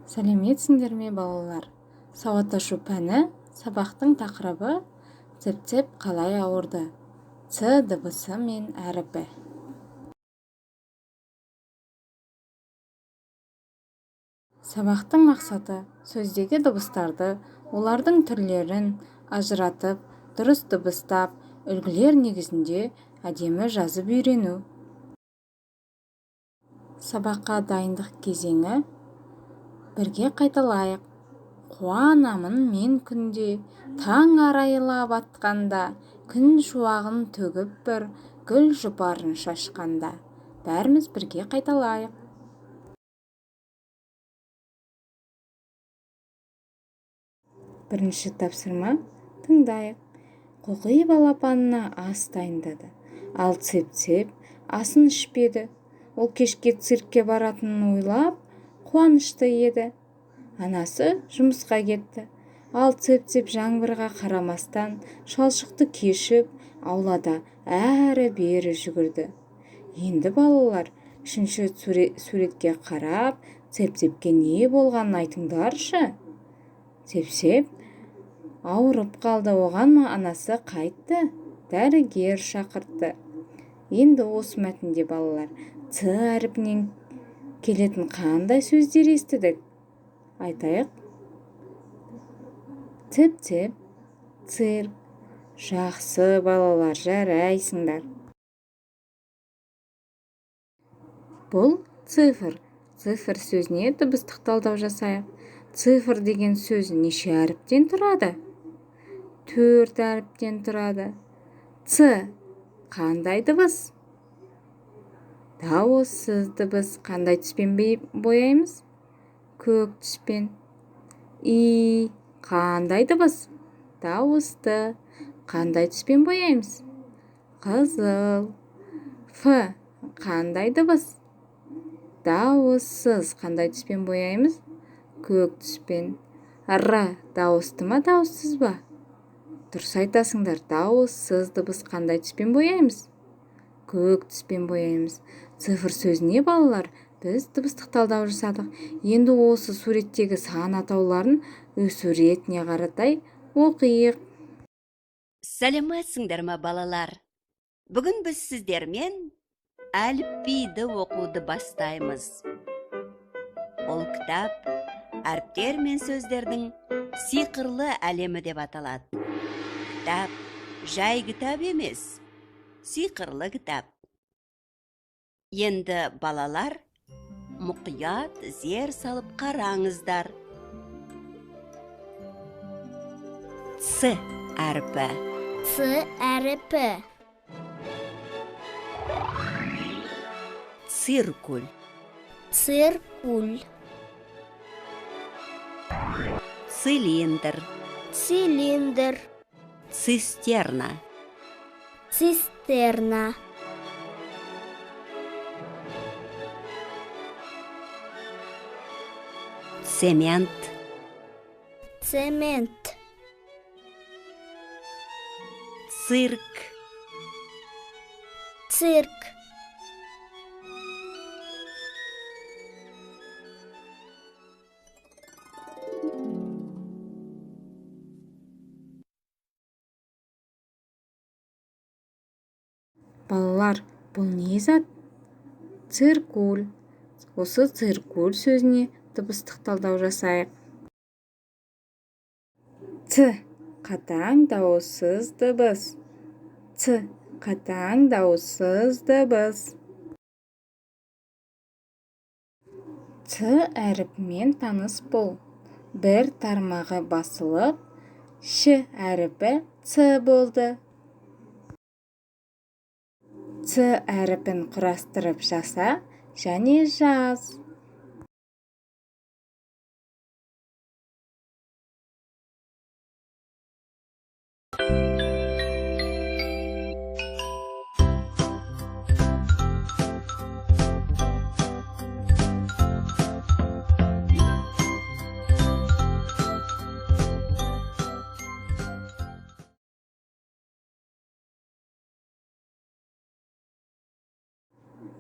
Сәлеметсіңдер ме, балалар! Сауат ашу пәні, сабақтың тақырыбы: Цеп-Цеп қалай ауырды? Ц дыбысы мен әріпі. Сабақтың мақсаты: сөздегі дыбыстарды, олардың түрлерін ажыратып, дұрыс дыбыстап, үлгілер негізінде әдемі жазып үйрену. Сабаққа дайындық кезеңі. Бірге қайталайық. Қуанамын мен күнде, таң арайлап атқанда, күн шуағын төгіп, бір гүл жұпарын шашқанда. Бәріміз бірге қайталайық. Бірінші тапсырма. Тыңдайық. Қоқи балапанына ас дайындады, ал Цеп-Цеп асын ішпеді. Ол кешке циркке баратынын ойлап қуанышты еді. Анасы жұмысқа кетті, ал Цеп-Цеп жаңбырға қарамастан шалшықты кешіп, аулада әрі-бері жүгірді. Енді, балалар, үшінші суретке қарап, Цеп-Цепке не болғанын айтыңдаршы. Цеп-Цеп ауырып қалды. Оған анасы қайтты? Дәрігер шақыртты. Енді осы мәтінде, балалар, ц әрпінен келетін қандай сөздер естідік? Айтайық. Цеп-Цеп, цирк. Жақсы, балалар, жарайсыңдар. Бұл цифр. Цифр сөзіне дыбыстық талдау жасайық. Цифр деген сөз неше әріптен тұрады? Төрт әріптен тұрады. Ц қандай дыбыс? Дауыссыз дыбыс. Қандай түспен бояймыз? Көк түспен. И қандай дыбыс? Дауысты. Қандай түспен бояймыз? Қызыл. Ф қандай дыбыс? Дауыссыз. Қандай түспен бояймыз? Көк түспен. Р дауысты ма, дауыссыз ба? Дұрыс айтасыңдар, дауыссыз дыбыс. Қандай түспен бояймыз? Көк түспен бояймыз. Цифр сөзіне, балалар, біз дыбыстық талдау жасадық. Енді осы суреттегі сан атауларын өз суретіне қаратай оқиық. Сәлеметсіңдер ме, балалар! Бүгін біз сіздермен әліпбиді оқуды бастаймыз. Бұл кітап әріптер мен сөздердің сиқырлы әлемі деп аталады. Кітап жай кітап емес, сиқырлы кітап. Енді, балалар, мұқият зер салып қараңыздар. Ц әрпі. Ц әріпі. Циркуль. Циркуль. Цилиндр. Цилиндр. Цистерна. Цистерна. Цемент. Цемент. Цирк. Цирк. Балалар, бұл не зат? Циркуль. Осы циркуль сөзіне дыбыстық талдау жасайық. Ц қатаң дауыссыз дыбыс. Ц қатаң дауыссыз дыбыс. Ц әріпімен таныс бол. Бір тармағы басылып, ш әріпі ц болды. Ц әріпін құрастырып жаса және жаз.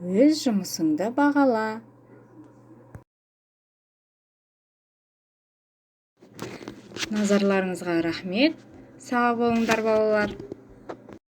Өз жұмысыңды бағала. Назарларыңызға рахмет. Сау болыңдар, балалар.